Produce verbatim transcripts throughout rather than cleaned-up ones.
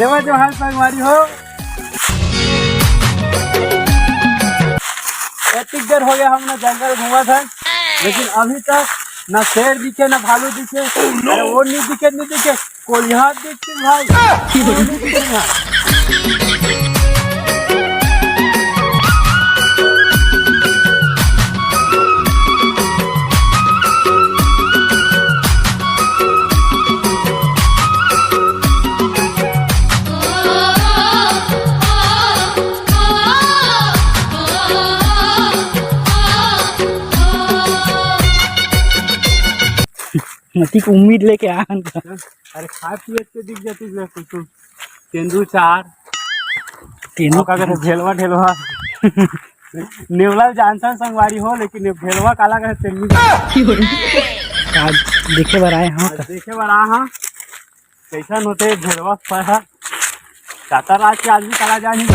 जोहार, जोहार संगवारी हो। एतिक देर हो गया हमन जंगल घूमत हन, लेकिन अभी तक ना शेर दिखे, ना भालू दिखे। अरे वो नहीं दिखे, नहीं दिखे, कोलिहा दिखते भाई। मती के उम्मीद लेके आन का। अरे खाए पिए के दिख जाती है कुछ, तेंदू चार, तेंदू ओका कहते भेलवा ढेलवा। नेवला जानथन संगवारी हो, लेकिन ये भेलवा काला कहते तेंदू। आज देखे बर आए हाँ। आज देखे बर आए हाँ, कैसन होते भेलवा फल। चाहता राज के आदमी काला जानी।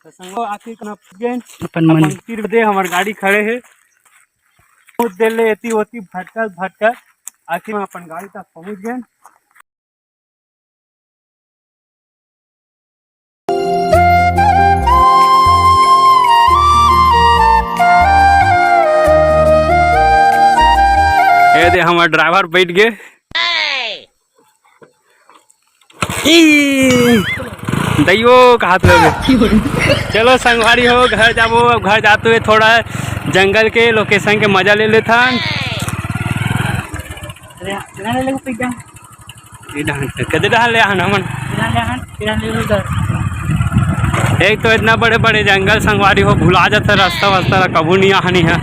तो संगो आखिर कहाँ पहुँच गए? अपन मन। अपन तीर दे हमर गाड़ी खड़े हे। बहुत देर ले एती ओती भटकत भटकत आखिर में अपन गाड़ी तक पहुँच गए। ए दे हमर ड्राइवर बैठ गए। ई दइयो का हाथ लगे। चलो संगवारी हो, घर जाबो। अब घर जाते हुए थोड़ा जंगल के लोकेशन के मजा ले लेथन। अरे, किराना ले लो, पिज्जा। ये डहान, कदे डहान ले आहन हमन? किराना ले आहन, किराना ले लो इधर। एक तो इतना बड़े बड़े जंगल संगवारी हो, भुला जाता रास्ता वास्ता ला, कभू नहीं आहनी है।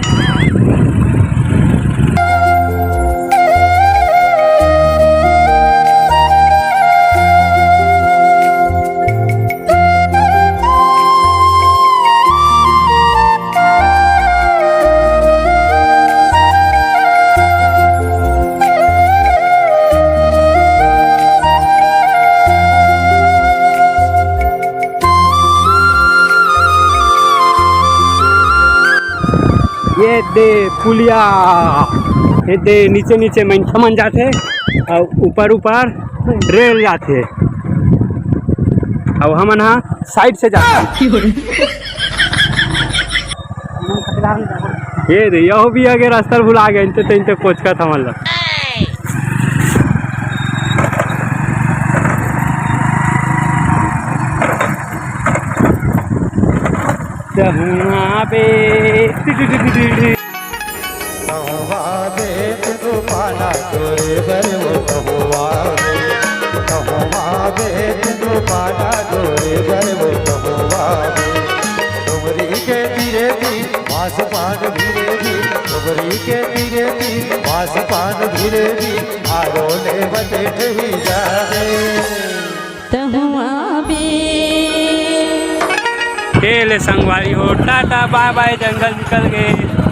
ये दे पुलिया, ये दे नीचे नीचे मनखे मन जाथे अउ ऊपर ऊपर रेल जाथे, अउ हमन हा साइड से जाथन। ये दे, यहो भी आगे रास्ता भुला गए, इनते तो इनते कोचकत हमन ला। तहुआ बे। तहुआ बे, तेनू पाना तोरे बर वो तहुआ बे। तहुआ बे, तेनू पाना तोरे बर वो तहुआ बे। डोंगरी के तीरे भी, बांस पान भिरे भी। डोंगरी के तीरे भी, बांस पान भिरे भी। आरो ले बटे ठही जाए। तहुआ बे। ए ले संगवारी हो, टाटा बाय बाय, जंगल निकल गए।